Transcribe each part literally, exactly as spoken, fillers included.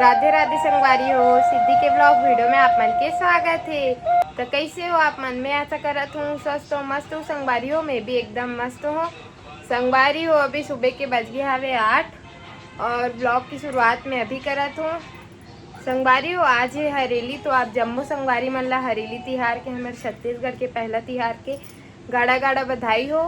राधे राधे संगवारी हो, सिद्धि के ब्लॉग वीडियो में आप मन के स्वागत हे। तो कैसे हो आप मन? मैं आशा करत हूँ स्वस्थ हो, मस्त हो संगवारी हो। मैं भी एकदम मस्त हूँ संगवारी हो। अभी सुबह के बज गए हवे आठ और ब्लॉग की शुरुआत मैं अभी करत हूँ संगवारी हो। आज है हरेली, तो आप जम्मो संगवारी मन ला हरेली तिहार के, हमर छत्तीसगढ़ के पहला तिहार के गाड़ा गाड़ा बधाई हो।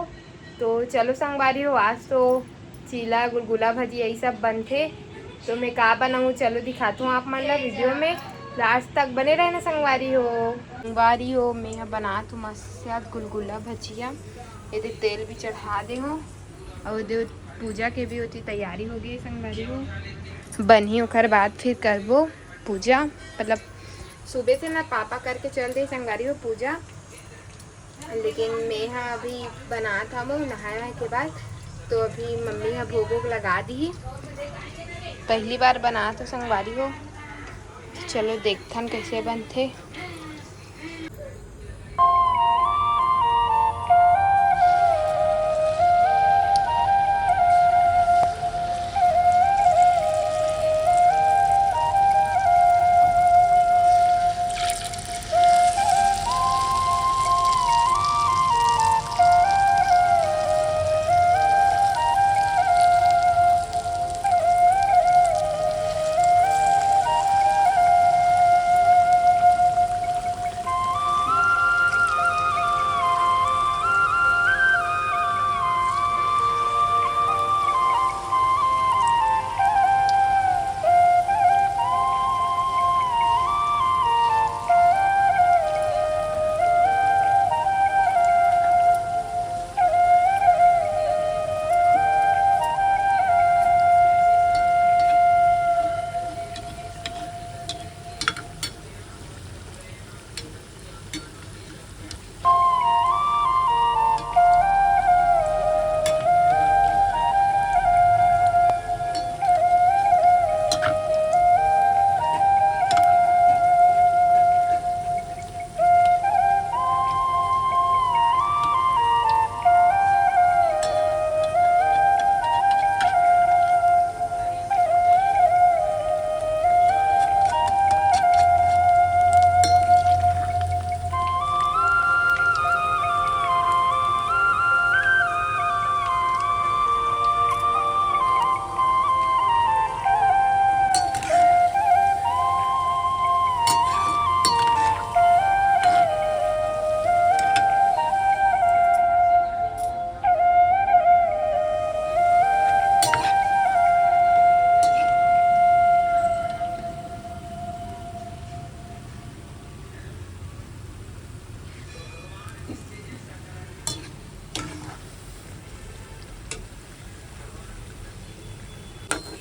तो चलो संगवारी हो, आज तो चीला, गुलगुला, भजिया यही सब बनथे। तो मैं का बनाऊँ, चलो दिखात हूँ आप मन ला वीडियो में, लास्ट तक बने रहना संगवारी हो। संगवारी हो, मैं ह बनात हूँ मस्त गुलगुला भजिया। ये दे तेल भी चढ़ा दे हूँ। और दे पूजा के भी होती तैयारी हो गई संगवारी हो। बनही ओकर बाद फिर करबो पूजा, मतलब सुबह से ना पापा करके चल दे संगवारी हो पूजा, लेकिन मैं हा अभी बनात हवं नहाए के बाद। तो अभी मम्मी हा भोग वोग लगा दी। पहली बार बनात हो संगवारी हो, तो चलो देखथन कैसे बनथे।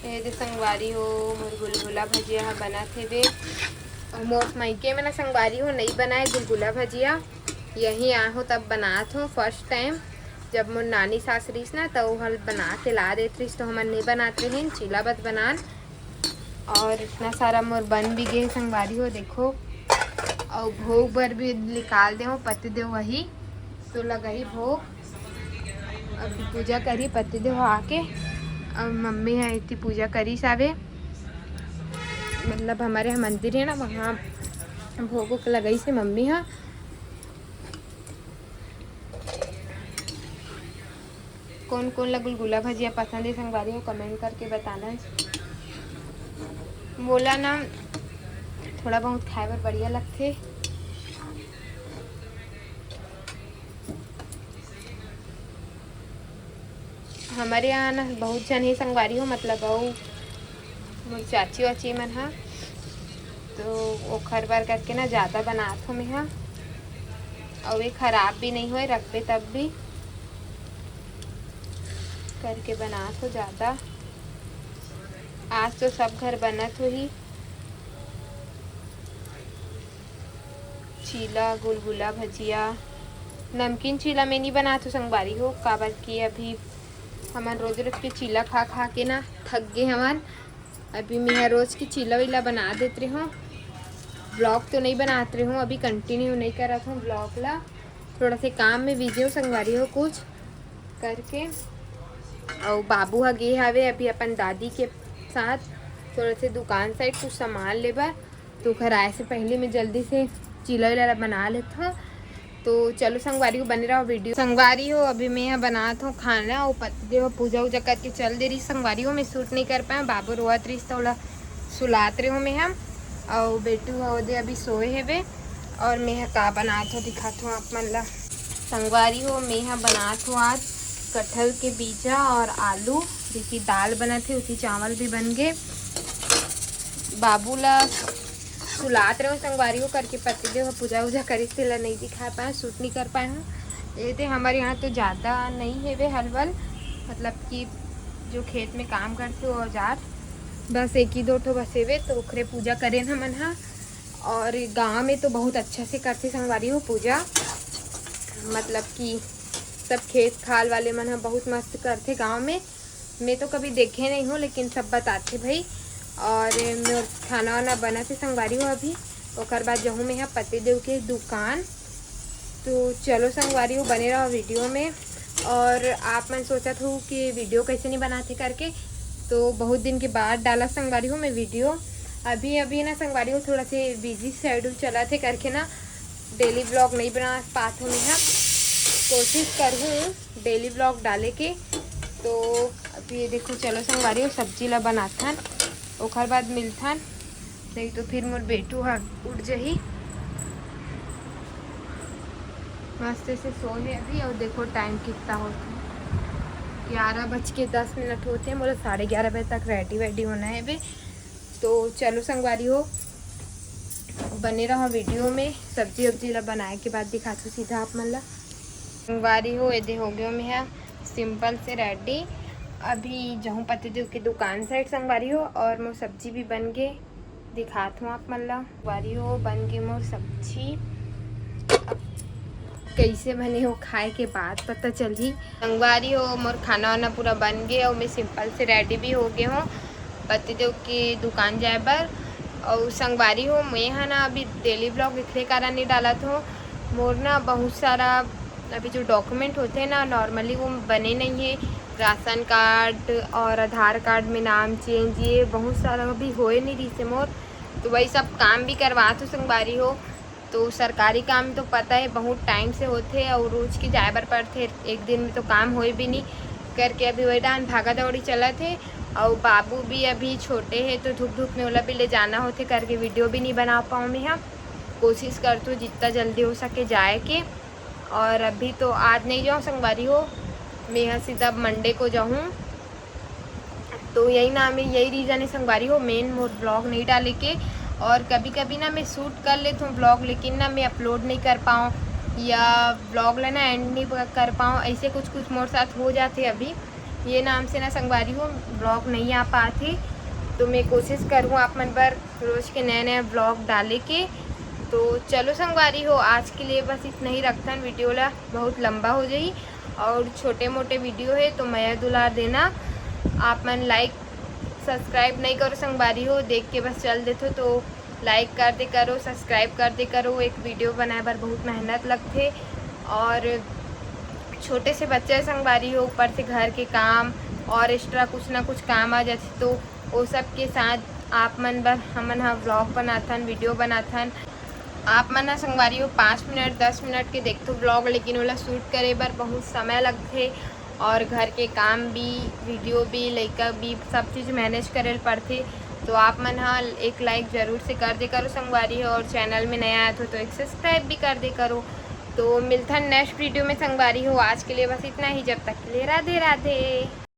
ए दे संगवारी हो, मोर गुलगुला भजिया ह बनत हेबे। अउ मोर मायके में ना संगवारी हो, नइ बनाए गुलगुला भजिया। यहीं आए हो तब बनात हो फर्स्ट टाइम। जब मोर नानी सास रहिस ना, त ओहर बना के ला देत रहिस, तो हमन नइ बनात रहिन, चीला बस बनान। और इतना सारा मोर बन भी गे संगवारी हो, देखो। अउ भोग बर भी निकाल दे हो, पति देव वही तो लगही भोग। अभी पूजा करी पति देव आके। अब मम्मी ह इतनी पूजा करी सावे, मतलब हमारे यहाँ मंदिर है ना, वहाँ भोग वोग लगई से मम्मी ह। कोन कोन ला गुलगुला भजिया पसंद हे संगवारी हो, कमेंट करके बताना। मोला ना थोड़ा बहुत खाए बर बढ़िया लगथे। हमारे यहाँ ना बहुत झन हे संगवारी हो, मतलब अउ मोर चाची वाची मन ह, तो ओखर बर करके ना ज़्यादा बनात हो मेहा। अउ ये खराब भी नहीं होए, रखबे तब भी करके बनात हो ज़्यादा। आज तो सब घर बनत होही। चीला, गुलगुला, भजिया, नमकीन चीला में नहीं बनात हो संगवारी हो, काबर कि अभी हमन रोज रोज के चीला खा खा के ना थक गे हमन। अभी मैं रोज के चीला वीला बना देत रहे हूँ, ब्लॉग तो नहीं बनात रहे हूँ, अभी कंटिन्यू नहीं करत हूँ ब्लॉग ला, थोड़ा से काम में बिजी हूँ संगवारी हो कुछ करके। अउ बाबू ह गे हवे अभी अपन दादी के साथ, थोड़ा से दुकान साइड कुछ सामान लेबर, तो घर आए से पहले मैं जल्दी से चीला उला ला बना लेथव। तो चलो संगवारी हो, बने रहो वीडियो। संगवारी हो, अभी मैं ह बनात हव खाना, अउ पतिदेव ह पूजा उजा करके चल दे रही। संगवारी हो, मैं शूट नहीं कर पाए, बाबू रोवत रहिस त ओला सुलात रहे हो मैं हम, अउ बेटू ह ओदे अभी सोए हेबे, और मैं ह का बनात हव दिखात हव आप मन ला। संगवारी हो, मैं ह बनात हव आज कटहल के बीजा और आलू, जेकी दाल बनत हे, उसी चावल भी बन गे। बाबू ला सुलात रहे हो संगवारी हो करके पतिदेव ह पूजा उजा करिस, तेला नहीं दिखा पाए, शूट नहीं कर पाए हूँ। ये ते हमारे यहाँ तो ज़्यादा नहीं हेवे हलवल, मतलब कि जो खेत में काम करते हो औजार, बस एक ही दो ठो बस हेवे, तो ओखरे पूजा करेन हमन हा। और गाँव में तो बहुत अच्छा से करथे संगवारी हो पूजा, मतलब कि सब खेत खाल वाले मन ह बहुत मस्त करथे गाँव में। मैं तो कभी देखे नहीं हूँ, लेकिन सब बताथे भाई। और मोर खाना वाना बनत हे संगवारी हो अभी, ओकर बाद जहूँ मैं ह पतिदेव के दुकान। तो चलो संगवारी हो, बने रहो वीडियो में। और आप मन सोचत हो कि वीडियो कैसे नहीं बनाते करके, तो बहुत दिन के बाद डाला संगवारी हो मैं वीडियो। अभी अभी ना संगवारी हो थोड़ा से बिजी शेड्यूल चलत हे करके ना डेली व्लॉग नहीं बना पात हूँ मैं ह। कोशिश करहूँ डेली व्लॉग डाले के। तो अभी ये देखो, चलो संगवारी हो सब्जी ला बनाथन, ओखर बाद मिलथन, नहीं तो फिर मोर बेटू ह उठ जही। मस्त से सोए हे अभी। और देखो टाइम कितना होथे, ग्यारह बज के दस मिनट होथे। मोला साढ़े ग्यारह बजे तक रेडी वेडी होना हे बे। तो चलो संगवारी हो, बने रहो वीडियो में। सब्जी उब्जी ला बनाए के बाद दिखाथू सीधा आप मन ला। संगवारी हो, एदे हो गयो मैं ह सिंपल से रेडी। अभी जहूँ पतिदेव के दुकान साइड संगवारी हो, और मोर सब्जी भी बन गे, दिखात हूँ आप मन ला। संगवारी हो, बन गे मोर सब्जी। अब कैसे बने हो, खाए के बाद पता चलही। संगवारी हो, मोर खाना वाना पूरा बन गे और मैं सिंपल से रेडी भी हो गए हूँ पतिदेव के दुकान जाए बर। और संगवारी हो, मैं ह ना अभी डेली व्लॉग इखरे कारण नहीं डालत हूँ, मोर ना बहुत सारा अभी जो डॉक्यूमेंट होथे ना, नॉर्मली वो बने नहीं है। राशन कार्ड और आधार कार्ड में नाम चेंज, ये बहुत सारा अभी होए नहीं रहिसे मोर, तो वही सब काम भी करवात हूँ संगवारी हो। तो सरकारी काम तो पता है बहुत टाइम से होथे और रोज के जाए बर पड़थे, एक दिन में तो काम होए भी नहीं करके अभी वही डान भागा दौड़ी चलत हे। और बाबू भी अभी छोटे है तो धूप धूप में ओला भी ले जाना होथे करके वीडियो भी नहीं बना पाऊँ मैं ह। कोशिश करथूँ जितना जल्दी हो सके जाए के। और अभी तो आज नहीं जाऊँ संगवारी हो, मैं ह सीधा मंडे को जाऊँ। तो यही नाम है, यही रीज़न है संगवारी हो, मेन मोर व्लॉग नहीं डाले के। और कभी कभी ना मैं शूट कर लेती हूँ व्लॉग, लेकिन ना मैं अपलोड नहीं कर पाऊँ या व्लॉग ला ना एंड नहीं कर पाऊँ, ऐसे कुछ कुछ मोर साथ हो जाथे। अभी ये नाम से ना संगवारी हो व्लॉग नहीं आ पाथे, तो मैं कोशिश करूँ आप मन बर रोज के नए नए व्लॉग डाले के। तो चलो संगवारी हो, आज के लिए बस इतना ही रखथन, वीडियो ला बहुत लंबा हो जाही और छोटे मोटे वीडियो है तो मया दुलार देना। आप मन लाइक सब्सक्राइब नहीं करो संगवारी हो, देख के बस चल देथो, तो लाइक कर दे करो, सब्सक्राइब कर दे करो। एक वीडियो बनाए बर बहुत मेहनत लगथे और छोटे से बच्चे संगवारी हो, ऊपर से घर के काम और एक्स्ट्रा कुछ ना कुछ काम आ जाथे, तो वो सब के साथ आप मन बर हमन ह व्लॉग बनाथन, वीडियो बनाथन। आप मन ह संगवारी हो पाँच मिनट दस मिनट के देखथो व्लॉग, लेकिन ओला शूट करे बर बहुत समय लगथे और घर के काम भी, वीडियो भी, लइका भी, सब चीज़ मैनेज करे ल पड़थे। तो आप मन ह एक लाइक जरूर से कर दे करो संगवारी हो, और चैनल में नया आए हो तो एक सब्सक्राइब भी कर दे करो। तो मिलथन नेक्स्ट वीडियो में संगवारी हो, आज के लिए बस इतना ही, जब तक के लिए राधे राधे।